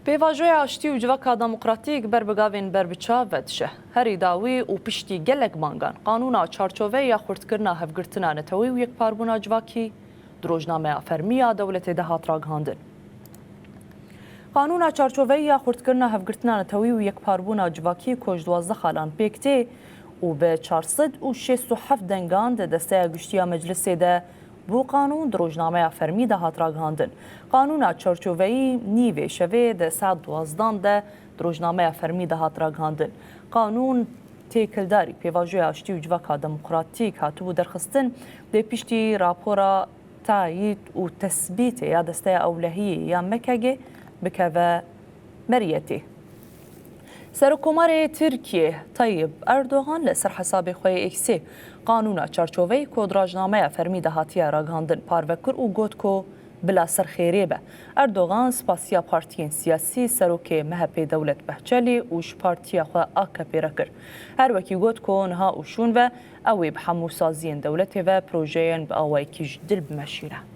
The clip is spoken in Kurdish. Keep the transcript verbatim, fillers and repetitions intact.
Pêvajoya aştî û civaka demokratîk ber bi gavên berbiçav ve diçe. Herî dawî û piştî gelek mangan, qanûna çarçoveyê ya xurtkirina hevgirtina netewî û yekparbûna civakî di rojnameya fermî ya dewletê de hat ragihandin. Qanûna çarçoveyî ya xurtkirina hevgirtina netewî û yekparbûna civakî ku ji duwazdeh xalan pêk tê û bi çar sed û şêst û heft dengan di desteya giştî ya meclisê de bû qanûn, di rojnameya fermî de hat ragihandin. Qanûna çarçoveyî nîvê şevê di saet duwazdan de di rojnameya fermî de hat ragihandin. Qanûn têkildarî pêvajoya aştî û civaka demokratîk hatibû derxistin, dê piştî rapora tayîd û tesbîtê ya Desteya Ewlehiyê ya M K G bikeve meriyetê. Serokkomarê Tirkiyê Tayyip Erdogan li ser hesabê xwe yê X-ê qanûna çarçoveyê ku di rojnameya fermî de hatiye ragihandin parve kir û got ku bila ser xêrê be. Erdogan spasiya partiyên siyasî serokê M H P Devlet Bahçelî û ji partiya xwe A K P re kir. Her wekî got ku niha û şûn ve ew ê bi hemû saziyên dewletê ve projeyên bi awayekî ji dil bimeşîne.